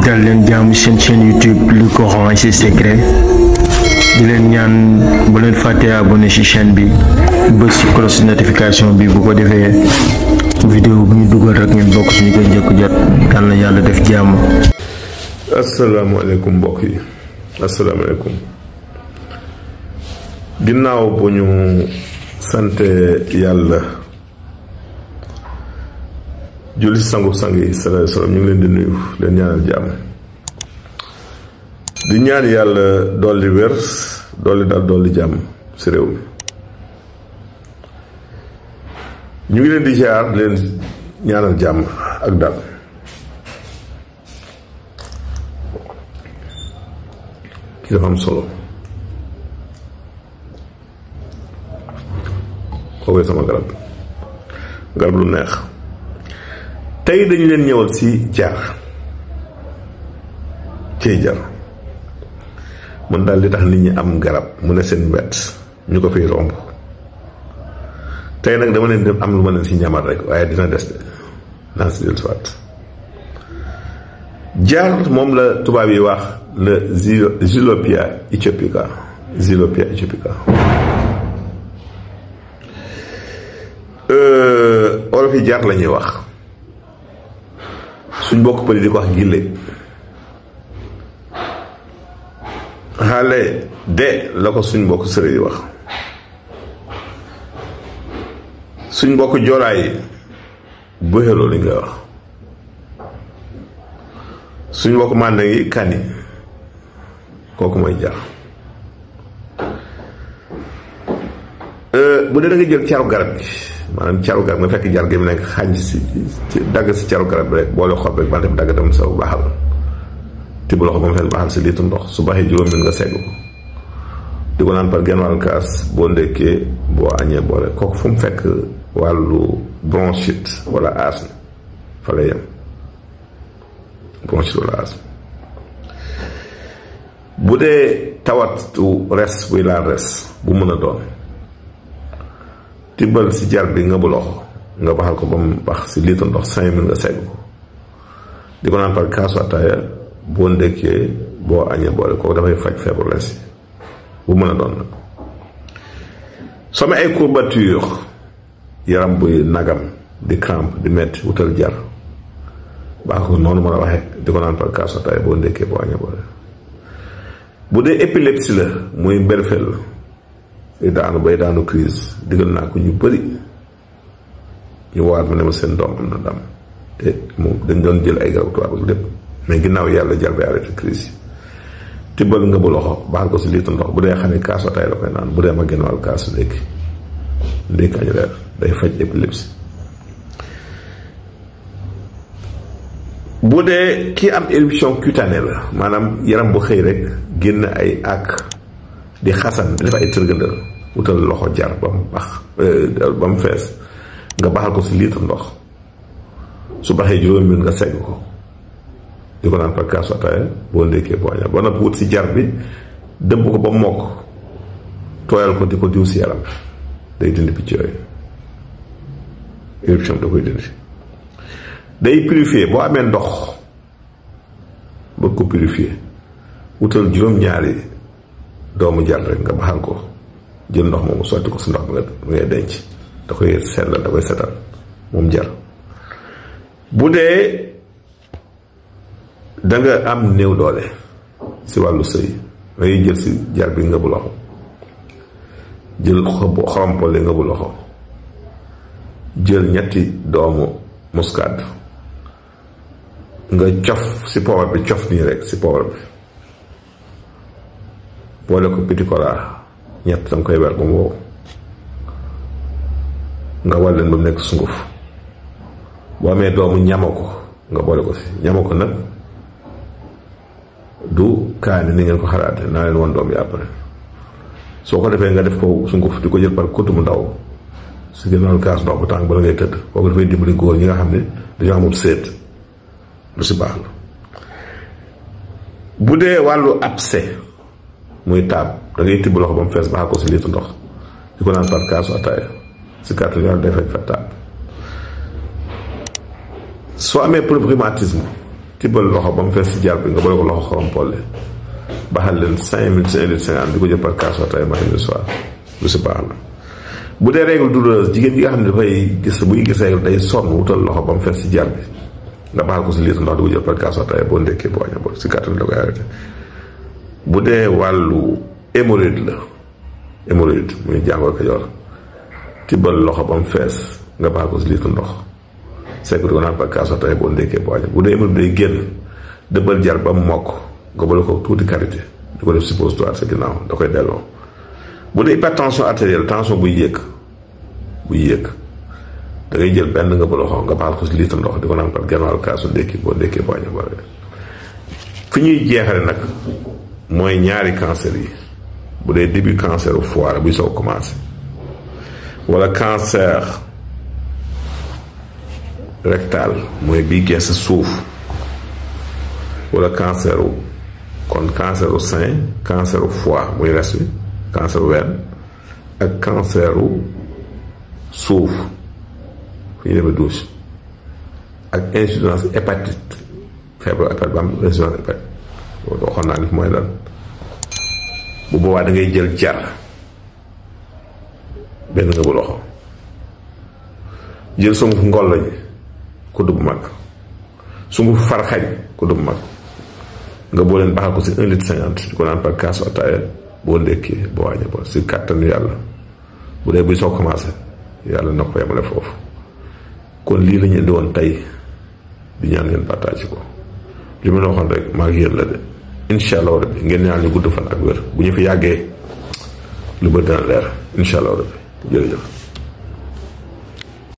dal leen jaamu seen chaîne YouTube Le Coran et ses secrets di leen ñaan bu leen fàtte abonné ci chaîne bi bës ci cloche de notification bi bu ko defee vidéo bu ñu dugal rek ngeen bokk suñu koy njëkk jot yal na yàlla def jàmm. asalaamaaleykum mbokk yi asalaamaaleykum ginnaaw bu ñu sante yàlla julli sangu-sang yi sallallahu alayhi wa sallam ñu ngi leen di nuyu leen ñaanal jàmm di ñaan yàlla dolli wér dolli dal dolli jàmm si réew mi ñu ngi leen di jaar leen ñaanal jàmm ak dal ki dafa am solo koowee sama garab lu neex tey dañu leen ñëwal ci jar ciy jar mën daal li tax nit ñi am garab mu ne seen wet ñu ko fiy romb tey nag dama leen dem am lu ma leen ci ñamal rek waaye dina des de naa si del soit jar moom la tubaab yi wax le Xylopia ethiopica olof yi jar la ñuy wax suñ bokk pëli di ko wax gille xaale de la ko suñ bokk sëre yi wax suñ bokk joolaay bëxeloo li nga wax suñ bokk mànda ngi kani kooku mooy jar bu dee da nga jël caru garab gi maanaam caru garab nga fekk jar gi mu nekk xànj si dagg si caru garab bi rek boole xob rek bante bi dagg dem sa baaxal tibb loxo ba mu fees baaxal si liitu ndox su baaxee juróom min nga segg ko di ko naan par genn wàllu kaas boo ndekkee boo añee boole kooku fu mu fekk wàllu bronchite wala asthme fa lay yem bronchite wala asthme bu dee tawatu res buy laal res bu mën a doon tibbal si jar bi nga bu loxo nga baxal ko ba mu bax si litre ndox 5 minutes nga segg ko di ko naan par kaasu ataaya boo ndekkee boo añee boole kooku dafay faj feebar res yi bu mën a doon nag soo amee ay courbature yaram buy nagam di crampe di metti wutal jar baax ko noonu ma la waxee di ko naan par kaasu ataaya boo ndekkee boo añee boole bu dee épilepsie la muy mberfel bay daanu crise digal naa ko ñu bëri ñu waat ma ne ma seen doom am na dam te moom dañ doon jël ay garab tubaab ak lépp mais ginnaaw yàlla jar bay arrêté crise yi tibbal nga bu loxo baaxal ko si liitu ndox bu dee xam ne kaasu ataay la koy naan bu dee ma genn wàll kaasu ndékki añ reer day faj épilepsie bu dee kii am éruption cutanée la maanaam yaram bu xëy rek génn ay àkk di xasan def ay tërgëndal wutal loxo jar ba mu bax ba mu fees nga baxal ko si litre ndox su baxee juróomi minute nga segg ko di ko naan par kaasu ataaya boo ndékkee boo añal ba noppi wut si jar bi dëbb ko ba mokk tooyal ko di ko diw si yaram day dindi picc yooyu éruption da koy dindi day purifier boo amee ndox bëgg ko purifier wutal juróom-ñaari doomu jar rek nga baxal ko jël ndox moomu sotti ko si ndox bi ngay denc da koy sellal da koy setal moom jar bu dee da nga am néew doole si wàllu sëy ngay jël si jar bi nga bu loxo jël xorompole nga bu loxo jël ñetti doomu muscade nga cof si poobar bi cof nii rek si poobar bi boole ko petit cola ñett danga koy weer ba mu wow nga wal leen ba mu nekk sunguf boo amee doomu ñama ko nga boole ko si ñama ko nag du kaani ni ngeen ko xalaate naa leen woon doom yi après soo ko defee nga def ko sunguf di ko jël par kuttu mu ndaw si gënal kaas ndox bu tàng bala ngay tëdd kooku dafay dimbali góor ñi nga xam ne dañoo amul séet lu si baax la bu dee wàllu abcès muy taab da ngay tibb loxo ba mu fees baxal ko si liitu ndox di ko naan par kaasu ataaya si kàttu yàlla day faj fa taab soo amee problème rhumatisme tibbal loxo ba mu fees si jar bi nga boole ko loxo xorom polle baxal leen 5 minutes si 1 litre 50 di ko jël par kaasu ataaya matin et soir lu si baax la. bu dee règle douloureuse jigéen yi nga xam ne dafay gis buy gis règle day sonn wutal loxo ba mu fees si jar bi nga baxal ko si litre ndox di ko jël par kaasu ataaya boo ndekkee boo añee boo si kàttan da koy arrêté. bu dee wàllu hémorroïde la hémorroïde muy jàngoro Kajoor tibbal loxo ba mu fees nga baxal ko si litre ndox sekk di ko naan par kaasu ataaya boo ndekkee boo añee bu dee hémorroïde day génn dëbbal jar ba mu mokk nga boole ko tuuti karité di ko def suppositoire sa ginnaaw da koy delloo. bu dee hypertension artérielle tension buy yéeg da ngay jël benn nga boole xoo nga baxal ko si litre ndox di ko naan par genn wàllu kaasu ndékki boo ndekkee boo añee boo fi ñuy jeexale nag mooy ñaari cancer yi bu dee début cancer u foie buy soog commencé wala cancer rectal mooy bii gees suuf wala cancer u sein cancer u foie muy res bi cancer u ween ak cancer u suuf fi ñu demee douche ak insuffisance hépatite feebar hépatite ba am insuffisance hépatite waxoon naa ni mooy lan bu boobaa da ngay jël jar benn nga bu loxo jël sunguf ngolloñ kudd bu mag sunguf farxañ kudd bu mag nga boo leen baxal ko si 1 litre 50 di ko naan par kaasu ataaya boo ndekkee boo wàññee bo si kàttanu yàlla bu dee buy soo commencé yàlla na ko yemale foofu. kon lii la ñu indi woon tey di ñaan ngeen partage ko li ma la waxoon rek maa ngi yéen la de incha allah rabbi ngeen ñaan ñu gudd fan ak wér bu ñu fi yàggee lu bëri dana leer incha allah rabbi jërëjëf.